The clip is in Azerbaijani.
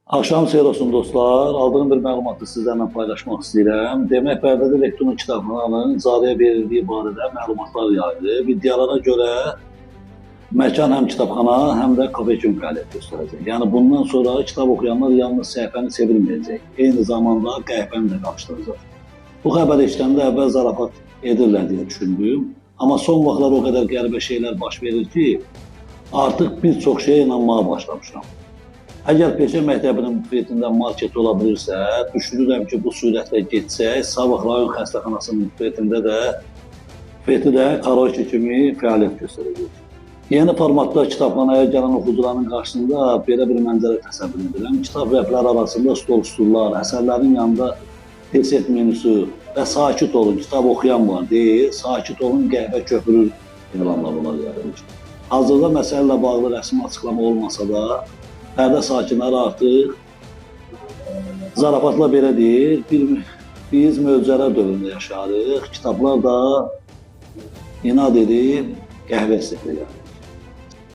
Axşam xeyir olsun dostlar. Aldığım bir məlumatı sizlərlə paylaşmaq istəyirəm. Demək, Bərdədə elektron kitabxananın icarəyə verildiyi barədə məlumatlar yayılır. İddialara görə məkan həm kitabxana, həm də kafe kimi fəaliyyət göstərəcək. Yəni bundan sonra kitab oxuyanlar yalnız səhifəni çevirməyəcək. Eyni zamanda qəhvəni də qarışdıracaq. Bu xəbəri eşidəndə əvvəl zarafat edirlər deyə düşündüm. Amma son vaxtlar o qədər qəribə şeylər baş verir ki, artıq bir çox şeyə inanmağa başlamışam. Əgər Peşə məktəbinin bufetində market ola bilirsə, düşünürəm ki, bu sürətlə getsək, Sabah rayon xəstəxanasının bufetində də bufeti də karaoke kimi fəaliyyət göstərəcək. Yeni formatda kitabxanaya gələn oxucuların qarşısında belə bir mənzərə təsəvvür edirəm. Kitab rəfləri arasında stol, stullar, əsərlərin yanında desert menüsü və sakit olun, kitab oxuyan var deyil, sakit olun, qəhvə köpürür elanlar olar yəqin ki. Hazırda məsələ ilə bağlı rəsmi açıqlama olmasa da, Bərdə sakinləri artıq zarafatla belə deyir, biz möcüzələr dövründə yaşayırıq, kitablar da inad edib qəhvə istəyirlər.